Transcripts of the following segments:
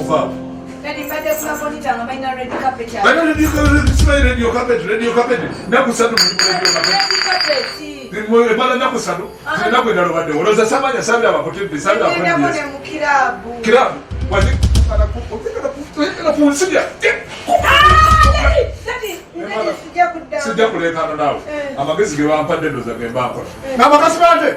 ovaawo? Daddy, mbadde ku Labonita nga balina red carpet. Balina radio carpet, simanyi radio carpet, radio carpet. Nnaku 3 mulimu radio carpet. Red carpet. Emala nnaku 3, zinaku endala obadde olowooza samanya sabiraba ku TV, sabiraba ku Ngendako NBS. ne mu kiraabu. Kiraabu, oyagala kunsibya. Ah, Daddy, Daddy, sijja kuddamu. Sijja kuleekaana naawe. Eh. Amagezi ge bampadde ndowooza ge mba nkola. Namba Kasibante!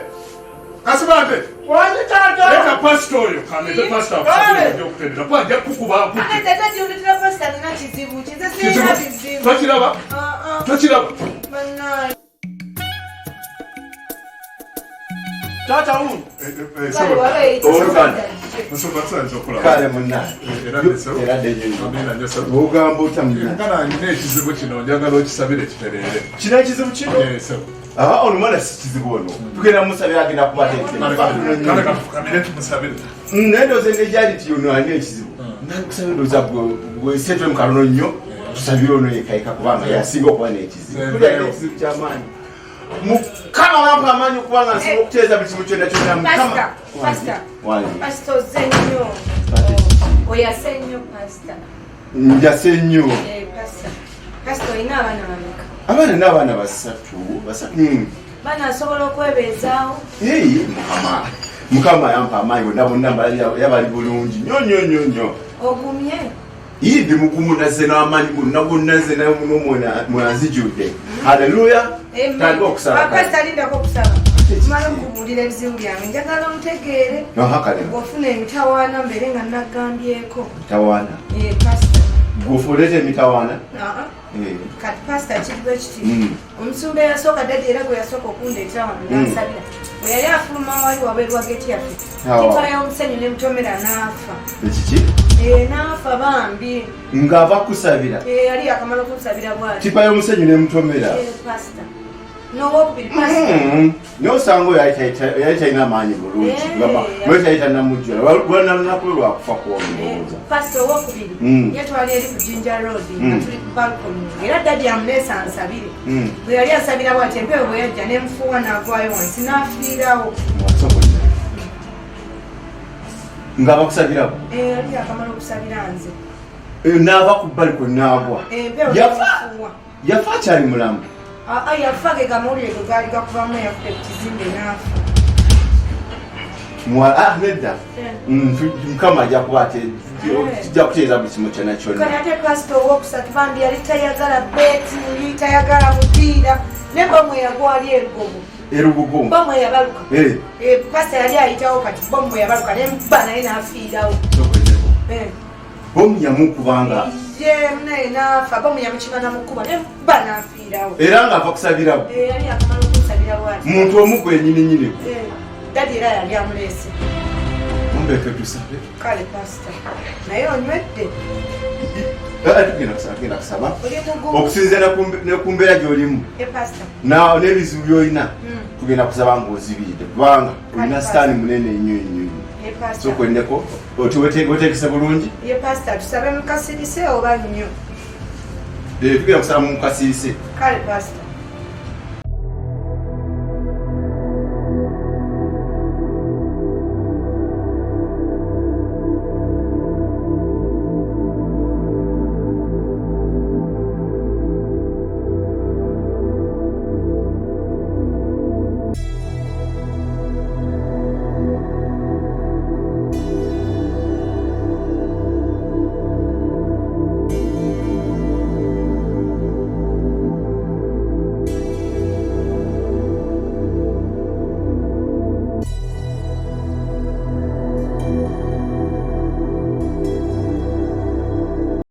Kasibante! Wangi taata. Leeta pasita oyo, kandeete pasita akusabire ojja okutendera. Kuba ajja kukuba akutte. Ate Daddy, ondeetera pasita alina kizibu ki? Nze sirina bizibu. Tokiraba? Ah, ah, Tokiraba? bannange. Taata wuno. Kale waba eyita Oluganda. Musumba tusanze okulaba. Kale munnange. Era ssebo. Era dde Amiina nnyo ssebo. Ogamba otya munnange? Muganda nina ekizibu kino njagala okisabire kitereere. Kino ekizibu kino? Eh, ssebo. Ah, ono mwana si kizibu ono. Tugenda musabira agenda kuba Kale tete. katufukamire tumusabire. Naye ndowooza engeri gyali nti ono alina ekizibu. Nakusabira ndowooza gwe setwe mu kalono nnyo. Tusabire ono yekayeka kubanga yasinga okuba n'ekizibu. Tuli alina ekizibu ky'amaanyi. Mukama wampa amaanyi okuba nga nsobola okutereeza buli kimu kyonna kyonna. Mukama. Pastor, Pastor. Wangi. Pastor, ozze nnyo. Ate kiki? Oyase nnyo, Pastor. Njase nnyo. Eh, Pastor. Pastor, olina abaana bameka? Abaana n'abaana basatu basatu. Baana asobola okwebeezaawo? Hey, mukama mukama yampa amaanyi bonna bonna mbalabira era bali bulungi nnyo nnyo nnyo nnyo. Ogumye? Ii, ndi mugumu nazze n'amaanyi gonna gonna nze mwanzijudde. Haleluya. Tandika okusaba. Pastor, lindako okusaba. Mala okubuulira ebizibu byange. Njagala ontegeere. Aha, kale. Bw'ofuna emitawaana mbeere nga nagambyeko. Mitawaana? Eh, Pastor. Gwe oleeta emitawaana? Ah, ah. Eh. Kati pasita, kiri bwe kiti. Omusumba eyasooka, daddy, era gwe yasooka okundeetera wano n'ansabira, bwe yali afuluma wali wabweru wa geti yaffe, Awo. tipa y'omusenyu nemutomera n'afa. Ekiki? Eh, n'afa bambi. Ng'ava kusabira? Eh, yali yakamala okunsabira bwati. Tipa y'omusenyu nemutomera? Eh, pasita, n'owokubiri, pasita. Naye osanga oyo yali talina amaanyi bulungi. Eh, Lwali yali tannamujjula lwalina lunaku lwe lwakufa kwono ndowooza. Pasita, owokubiri yetwali eri ku Jinja Road nga tuli ku balcony era daddy amuleesa ansabire. Bwe yali asabira bwati, empewo bwe yajja nemufuuwa n'agwayo wansi n'afiirawo. Nga bakusabirako? Eh, yali yakamala okusabira nze. N'ava ku balcony n'agwa? Empewo Yafa? nemufuuwa. Yafa akyali mulamu? Aa, yafa ge gamawulire ge gaali gakubamu, yafudde ku kizimbe n'afa. Ah, nedda. Mukama ajja kuba ate kijja kutereeza buli kimu kyonna Kati kyonna. ate pasita owokusatu bambi yali tayagala betting, tayagala mupiira, ne bomu eyagwa wali erugogo. Erugugu? Bomu eyabaluka. Eh, Eh, pasita yali ayitawo, kati bomu yabaluka nemukuba naye n'afiirawo. Eh. Bomu yamukubanga? Ye naye n'afa, bomu yamukima namukuba nemukuba n'afiirawo. Era ng'ava kusabirawo? Eh, yali akamala okunsabira bwati. Muntu omu gwenyini nyini? Eh, daddy era yali amuleese. Mumbeke tusabe. Kale pasita, naye onywedde? Eh, tugenda kusaba, tugenda kusaba. Oli mugumu? Okusinziira ne ku mbeera gy'olimu E pasita. n'ebizibu by'olina, tugenda kusaba ng'ozibiridde kubanga olina sitaani munene nnyo nnyo nnyo. E pasita. Sokwendeko oti weteekese bulungi. Ye pasita, tusabe mukasirise oba nnyo? Eh, tugenda kusaba mu kasirise. Kale pasita.